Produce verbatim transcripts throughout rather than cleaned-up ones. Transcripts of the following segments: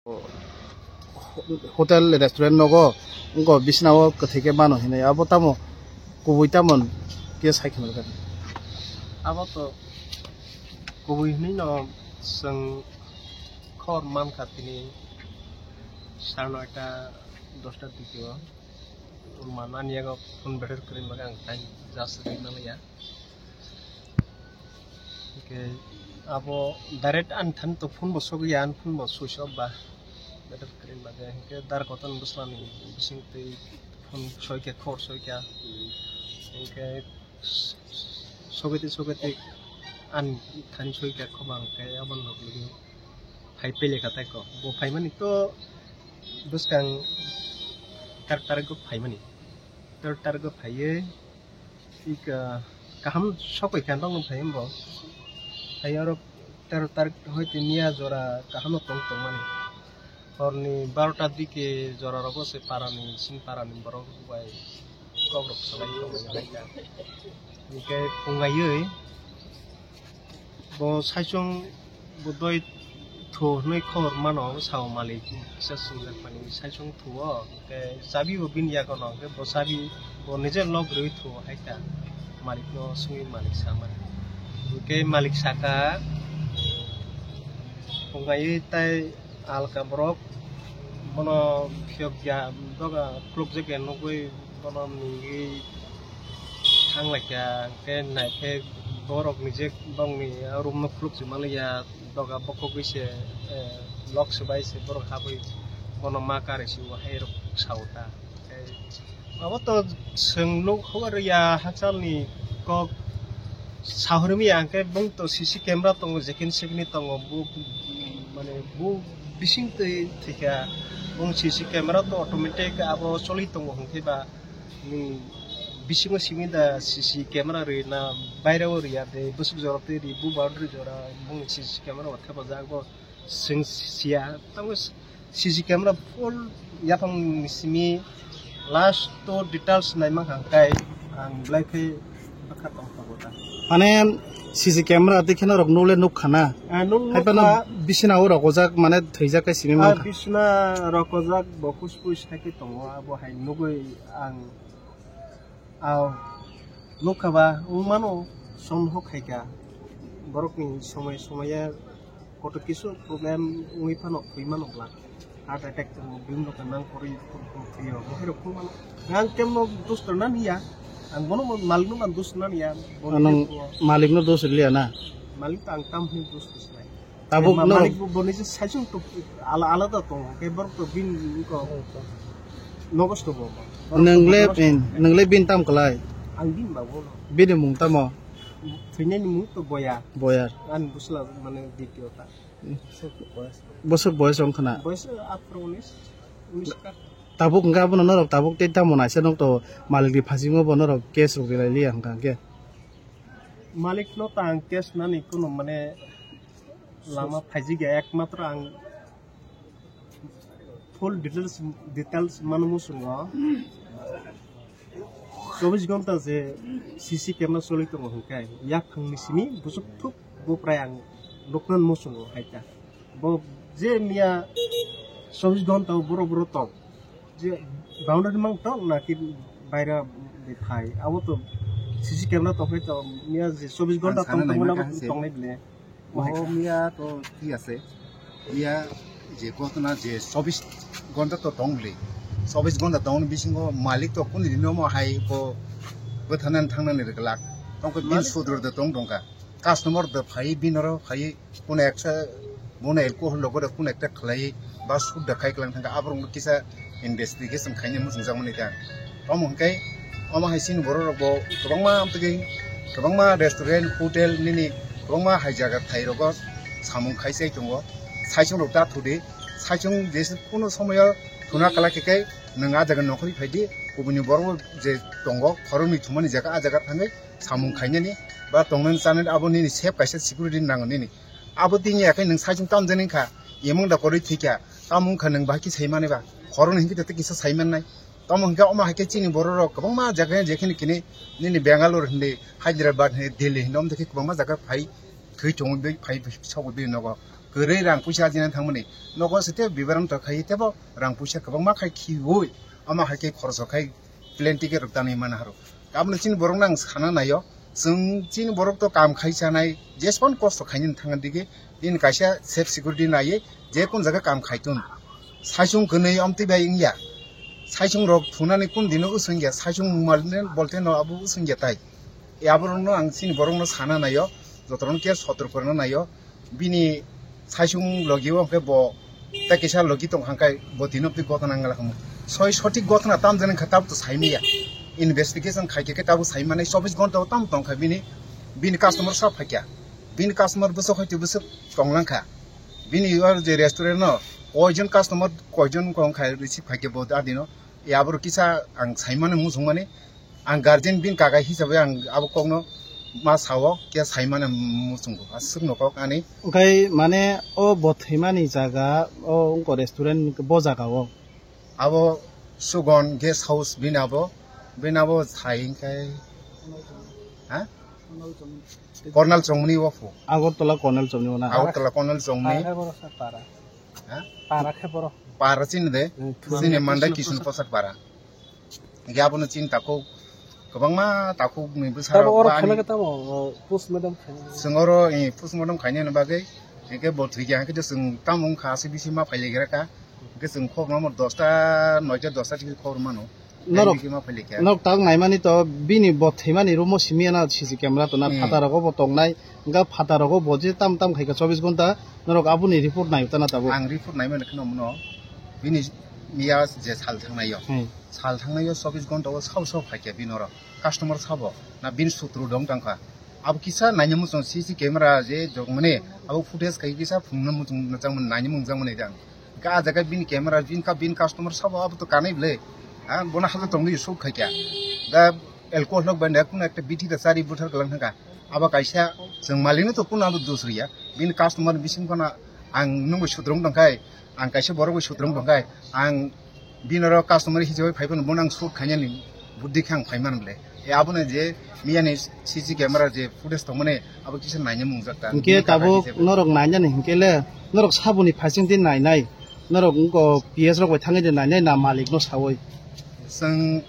Hotel restaurant nogo wngkha bisna o kwthwi khe mano hinwi, abo tamo kubui tamo khe sai khna rwkha. Abo to kubui hinwi no chwng khor mankha tini sar noita dosta dikhe o manani yago phone better kwrwi bagwi ang time just rwna liya. Hingke abo direct ani thani to phone bo sogwi ya, ani phone bo switch off ba. Better kwrwi bagwi hingke dar kotor bwsla ni bising twi phone soi khe khobor soi kha. Hingke sogwi twi sogwi twi ani thani soi kha khobang khe abo nog logi phai pele kha tai ko. Bo phaimani to bwskang tar tarik go phaimani. Tar tarik go phaiwi Ika kaham sokoi kha nokno phai hwnbo. Phai oro tero tarik hoi tini a jora kaham no tong tongmani. Horni barota dike jora rogo se parani, sini parani borok bai kok rok salai tongmani hai kha. Hingke phungai oi bo saichung bo doi thu hwnwi khobor mano, sao malik kisa swngjak mani saichung thu o, hwnkhe chabi bo bini yago no, hwnkhe bo chabi bo nije lock rwui thu hai kha, malik no swngwi malik sa mani. Hwnkhe malik saka, phungai tai alka borok bono phiyok ya doga khulukjak ya nugwi bono nungwi thang lai kha, hwnkhe nai khe borok nije bongni room no khuluk chuma liya, doga bokhogwi se, eh, lock swbai se borok habwi bono ma karwi se o hai rok sao ta. Tei abo to chwng nuk hokor ya hachal ni kok sahormi ya, hwnkhe bung to C C camera tongo, jekin sekni tongo, bu mane bu bising twi thwikha, bung C C camera to automatic abo choli tongo, hwnkhe ba Ni bisingo simi da C C camera ri na baireo ri ya de, bwswk jora twi ri, bu boundary jora bung C C camera o thepajak bo chwng siya. Tamo C C camera full yaphang ni simi last to details nai mankha kai ang belai khe bwkha tong tongo ta. Mane C C camera twi kheno rok nukle nuk khana. Ah, nuk, hai phano nuk kha. Bisina o rok ojak mane thwijak kai simi Ah, mankha. Bisina rok ojak bo huspui sai khe tongo, abo hai nugui ang Aw, nukha ba, wng mano, som hok khai kha. Borokni somoi somoi ya koto kisu problem wngwi phano thwi mano bwla. Heart attack tongo, bini rok nang kwrwi thwi o, bo hai rok wng mano. Ang kemno dos rwna niya, ang bono bo malikno ma dos rwna niya, bo Anong thwi o. Malikno dos rwliya na? Malik to ang tam hwnwi dos rwsnai. Tabuk Ma-, norok malik bo, boni je saichung to ala-, alada tongo, khe borok to bini ko nogosto bo. Borok to Nwngle, nogosto. Nwngle bin tam kwlai? Ang bin ba bono. Bini mung tamo? Thwinani mung to Boya. Boyar. Ani bwsla mane ditio ta. Hmm. Bwswk boyes wng khna? Boyes atharo unis, unis ka. Tabuk hwnkhe abono norok tabuk tei tamo naisa nok to malikni phasingo bo norok case rok rilai liya hwnkha hwnkhe? Malikno ta ang case nani kuno mane lama phaijigya, ekmatro ang full details, details mano muchungo. Chobbish ghonta je C C camera choli tongo hwnkhe yaphangni simi bwswk thuk bo prai ang nuknani muchungo hai ta. Bo je miya chobbish ghonta o boro boro tong. Je boundary mang tong na ki baira de phai. Abo to C C camera tong phai to miya je chobbish ghonta Ang sana tong tong naima na kaham se. Tong nai bile. Bo hai Oh, kha. Miya to thik ase. Miya je ghotona je chobbish ghonta to tong bile. Chobbish ghonta tong bisingo malik to kuni dino mo hai ko bwthanan thangnani rwglak. Tong ko bin Malik sudro de tong tongka. Customer da phai, binaro phai, kuno eksa, bono alcohol logo da kuno ekta khlai, ba sud da khai klang thangka, aborok no kisa investigation khaina muchung jakmani da. Tamo hwnkhe, omo hai chini borok rok bo kwbangma amtwgwi, kwbangma restaurant, hotel nini kwbangma hai jaga thai rogo samung khai chai tongo. Saichung rok ta thudi, saichung jesa kuno somoyo thuna kala khe kai, nwng a jaga nokhorwi phaidi, kubuni borok bo je tongo, khoroknwi thumani jaga, a jaga thangwi, samung khainani ba tongnani chanani abo nini safe kaisa security nango nini. Abo tini ya khe nwng saichung tamjani kha, emang da koroi thwikha, tamo wngkha nwng bahai khe saimani ba, khoroknwi hinkhe tete kisa saimannai. Tamo hinkhe omo hai khe chini borok rok kwbangma jaga jekhene kini nini Bangalore hindi, Hyderabad hindi, Delhi hindi, omo khe kwbangma jaga phai thwi chongwi phai sogo bini nogo. kwrwi rang puisa ajinani thangmani nogo se tei bibaran to khai tebo rang puisa kwbangma khai khiui ama hai khe khoroksa khai plane ticket rok tanwi mana haro. Aboni chini borok nang sana naio, chwng chini borok to kam khai chanai, jespan kosto khainani thangna digi, bini kaisa safe security naiwi je kun jaga kam khaitun. Saisung kwnwi omtwi bai wngya. Saisung rok thunani kun dino usungya, saisung mungmalne bolteno abo usungya tai. E aborokno ang chini borokno sana naio, jotorokno khe sotor korna naio. Bini saisung logi o hwnkhe bo tei kisa logi tong kha khe bo tino twi gotna wngla khamu. Soi sotik gotna tam jani kha tabuk to saimaya. Investigation khai khe tabuk saimani chobbish ghonta o tam tong kha bini, bini customer sa phaikya. Bini customer bwswk hoito bwswk tonglang kha. Bini o je restaurant no koijon customer koijon kong kha receive khai khe bo adino. E aboro kisa ang saimani muchungmani. Ang guardian bini kakai hisabe ang abo kokno ma sao, khe saimani muchungo, aswkno kok ani. Okai mane o bo thwimani jaga, o wngkha restaurant bo jaga o. Abo Sugon Guest House bini abo, bini abo sai wngkhai, ha? Kornal Chongmani o phu. Agartala Kornal Chongmani o na? Agartala Kornal Chongmani. Para khe borok sa para. Ha? Para khe borok. Para chini de? Hmm, chini Mandai Kishun Prasad para. Hingke abono chini takhuk kwbangma takhuk ni bwsarok tamo oro bani. Khela khe tamo, o, postmortem khaina. Chwng oro, eh, postmortem khainani bagwi, hingke bo thwikha, hingke chwng tamo wngkha, aswk bisi ma phailaikha kha, hingke chwng khobor mano dosta, noita dosta tiki khobor mano. Norok, tei bisi ma phailaikha. Norok tak naimani to, bini bo thwimani room o simi ana C C camera tona, hmm, phataro bo tongnai, hingke phataro bo je tam tam khaikha chobbish ghonta, norok aboni report nai tana tabuk. Ang report naimani kheno mano, bini miya je sal thangnaio. Hmm. Sal thangnaio chobbish ghonta o sao sao phaikha bini oro. Customer sabo na bini sutru dong tangkha. Abo kisa naina muchung C C camera je jokmani abo footage kai kisa phungna muchung na changmani naina mung changmani dang. Ka jaga bini camera bini ka bini customer sabo abo to kanai ble. Ha, bona haja tongdi shoot khaikha. Da alcohol nok banda kuno ekta bithi da chari buthar galang thangkha. Abo kaisa chwng malikno to kuno abo dos riya. Bini customer bising kono ang nungbo sutru dongkhai. Ang kaisa borok bai sutrum tongkha, ang bini oro customer hisabai phai phano bono ang shoot khainani buddhi khe ang phai man ble. E abono je miyani C C camera je footage tongmani abo kisa naina mungjak ta. Hingke bini tabuk kakai hisabai. Norok nainani hingke le norok saboni phaising di nainai. Norok wngko P S rok bai thangwi de nainai na malik no sawi. Chwng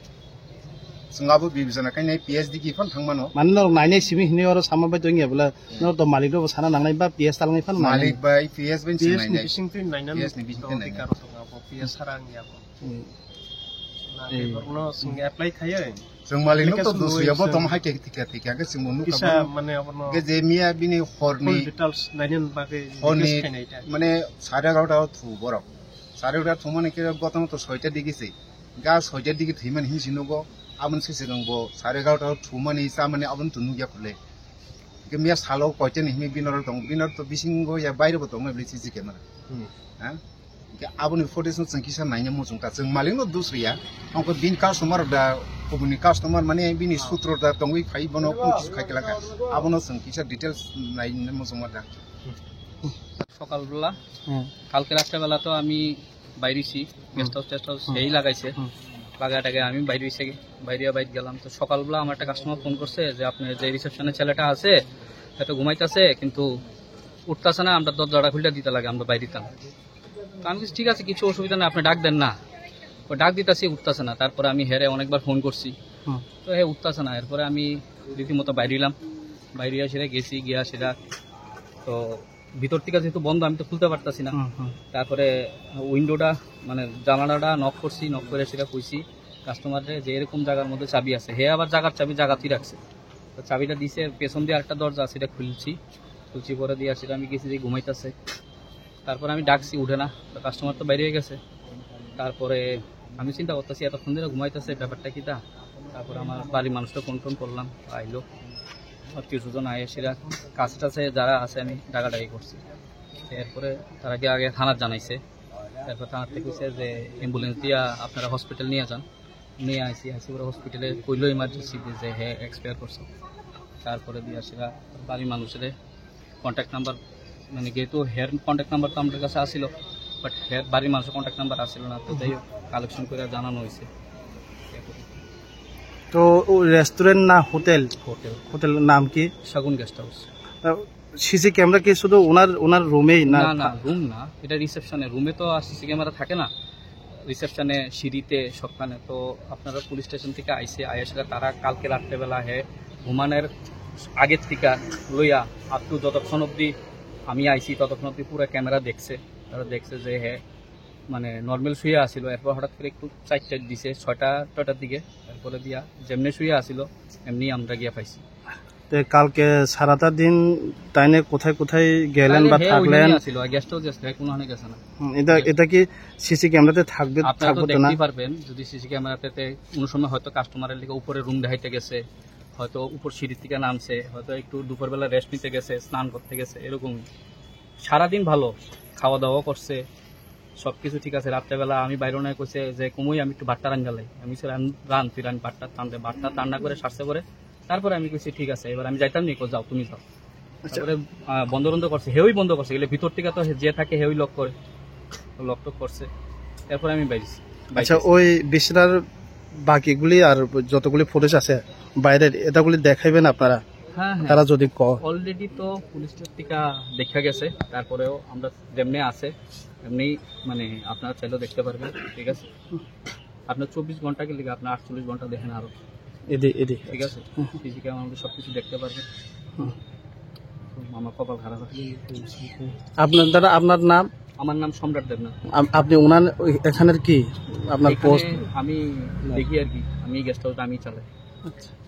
Chwng abo bibechona khainai P S D ki phano thangmano. Mane norok nainai simi hinwi oro sama bai tongya bwle, hmm, norok to malik rokbo sana nangnai ba P S talnai phano nainai. Malik bai P S bai chwng nainai. P S ni bising twi nainani P S ni bising twi nainani. Adhikar rok tongo, P S sara wngya bo. Hmm. Na, eh, borokno chwng apply khaiyo. Chwng malik no to application dosya bo chwng tong hai khe thikya thikya khe chwng bo nukha kisa bo. Mane abono ge je miya bini horni full details nainani bagwi horni request khainai ta. Mane sare egarota o thu borok. Sare egarota thumani khe gotono to soita digi se. Ga soijar digi thwimani hinwi se nugo, aboni se swkang bo sare egarota o thumani chamani aboni to nukya khole. Hingke miya salo koiteni hinwi bini oro tong, bini oro to bisingo ya baire bo tongmani bwle C C camera. Hmm. Ha? Hingke aboni footage no chwng kisa naina muchung ta, chwng malik no dos riya, ongkho bini customer da, kubuni customer mane bini sutro da tongwi phai bono kunu kisu khai kelaka, abono chwng kisa details naina muchung ma da. সকালবেলা, হুম। কালকে রাত্রেবেলা তো আমি বাইরেছি, হুম। Guest house test house হুম। সেই লাগাইছে। হুম। লাগাই টাগাই আমি বাইরে হয়েছে, বাইরে বাইরে গেলাম। তো সকালবেলা আমার একটা কাস্টমার ফোন করছে যে, "আপনার যে রিসেপশনের ছেলেটা আছে, হয়তো ঘুমাইতেছে, কিন্তু উঠতেছে না, আমরা দরজাটা খুলে দিতে লাগে, আমরা বাইরে দিতাম।" তো আমি বলছি, "ঠিক আছে, কিছু অসুবিধা নেই, আপনি ডাক দেন না।" ও ডাক দিতেছি, উঠতেছে না। তারপরে আমি হেরে অনেকবার ফোন করছি। হুম। তো হে উঠতেছে না। এরপরে আমি রীতিমতো বাইরে হইলাম, বাইরে হইয়া সেটা গেছি, গিয়া সেটা তো ভিতর থেকে যেহেতু বন্ধ, আমি তো খুলতে পারতাছি না। হুম, হুম। তারপরে উইন্ডোটা, মানে জানালাটা নক করছি, নক করে সেটা কইছি কাস্টমাররে যে এরকম জায়গার মধ্যে চাবি আছে। হে আবার জায়গার চাবি জায়গাতেই রাখছে। তো চাবিটা দিছে, পেছন দিয়ে আরেকটা দরজা আছে, এটা খুলছি। খুলছি পরে দিয়ে সেটা আমি গেছি যে ঘুমাইতেছে। তারপরে আমি ডাকছি, উঠে না। তো কাস্টমার তো বাইরে হয়ে গেছে। তারপরে আমি চিন্তা করতেছি, এতক্ষণ ধরে ঘুমাইতেছে, ব্যাপারটা কি তা? তারপরে আমার বাড়ির মানুষটা ফোন টোন করলাম, আইলো। আত্মীয় স্বজন আইয়া সেরা কাছে টাছে যারা আছে আমি ডাকাডাকি করছি। এরপরে তারা কি আগে থানার জানাইছে, এরপর থানার থেকে কইছে যে অ্যাম্বুলেন্স দিয়া আপনারা হসপিটাল নিয়ে যান। নিয়ে আইছি, আইছি পরে হসপিটালে কইলো ইমার্জেন্সি যে হে এক্সপায়ার করছে। তারপরে দিয়া সেরা বাড়ির মানুষের কন্ট্যাক্ট নাম্বার, মানে যেহেতু হের কন্ট্যাক্ট নাম্বার তো আমাদের কাছে আসিল, বাট হের বাড়ির মানুষের কন্ট্যাক্ট নাম্বার আসিল না, তো যাই হোক কালেকশন করে জানানো হয়েছে। তো ও রেস্টুরেন্ট না হোটেল? হোটেল। হোটেলের নাম কি? শগুন গেস্ট হাউস। আহ, সিসি ক্যামেরা কি শুধু ওনার, ওনার রুমেই না? না, না, রুম না, এটা রিসেপশনে। রুমে তো আর সিসি ক্যামেরা থাকে না, রিসেপশনে, সিঁড়িতে, সবখানে। তো আপনারা পুলিশ স্টেশন থেকে আইসে, আয়াসরা তারা কালকে রাত্রেবেলা হে ঘুমানোর আগের থেকে লইয়া আপ টু যতক্ষণ অবধি আমি আইছি, ততক্ষণ অবধি পুরো ক্যামেরা দেখছে। তারা দেখছে যে হে মানে নর্মাল শুয়ে আসিল, এরপর হঠাৎ করে একটু চাইট চাইট দিছে ছয়টা টয়টার দিকে, এরপরে দিয়া যেমনি শুয়ে আসিল এমনি আমরা গিয়া পাইছি। তো কালকে সারাটা দিন তাইনে কোথায় কোথায় গেলেন তাইলে বা হে থাকলেন? ওইখানেই আসিল, গেস্ট হাউস, গেস্ট হাউস, কোনো হানে গেছে না। হুম, এটা, এটা কি সিসি ক্যামেরাতে থাকবে, আপনারা তো থাকবে তো না? দেখতেই পারবেন, যদি সিসি ক্যামেরাতে কোনো সময় হয়তো কাস্টমারের লিগে উপরে রুম দেখাইতে গেছে, হয়তো উপর সিঁড়ি থেকে নামছে, হয়তো একটু দুপুরবেলা রেস্ট নিতে গেছে, স্নান করতে গেছে, এরকমই। সারাদিন ভালো খাওয়া দাওয়া করছে, সব কিছু ঠিক আছে। রাত্রেবেলা আমি বাইরে নিয়ে কইছে যে, "কুমুই, আমি একটু ভাতটা রান্না লাই।" আমি কইছি, "রান, রান, তুই রান, ভাতটা টান দে।" ভাতটা রান্না করে সারছে পরে, তারপরে আমি কইছি, "ঠিক আছে, এবার আমি যাইতাম নি, কো, যাও, তুমি যাও।" আচ্ছা। তারপরে, আহ, বন্ধ বন্ধ করছে, হেউই বন্ধ করছে, গেলে ভিতর থেকে তো হে-, যে থাকে হেউই লক করে, লক টক করছে, এরপরে আমি বাইরেছি। আচ্ছা, বাইরেছি। ওই বিছনার বাকিগুলি আর যতগুলি ফুটেজ আছে বাইরের, এটাগুলি দেখাইবেন আপনারা? হ্যাঁ, হ্যাঁ। তারা যদি ক- অলরেডি তো পুলিশের টিকা দেখা গেছে, তারপরেও আমরা যেমনি আছে এমনি, মানে, আপনারা চাইলেও দেখতে পারবেন, ঠিক আছে? আপনার চব্বিশ ঘন্টা কি লিখে, আপনার আটচল্লিশ ঘন্টা দেখেন আরো, এদি, এদি। ঠিক আছে? হুম। সিসি ক্যামেরা আমাদের সব কিছু দেখতে পারবেন। হুম। তো আমার কপাল খারাপ আছে। আপনার, দাদা, আপনার নাম? আমার নাম সম্রাট দেবনাথ। আপ-, আপনি ওনার ওই এখানের কি? আপনার এখানে পোস্ট? আমি দেখি আর কি, আমি গেস্ট হাউস আমি চালাই। আচ্ছা।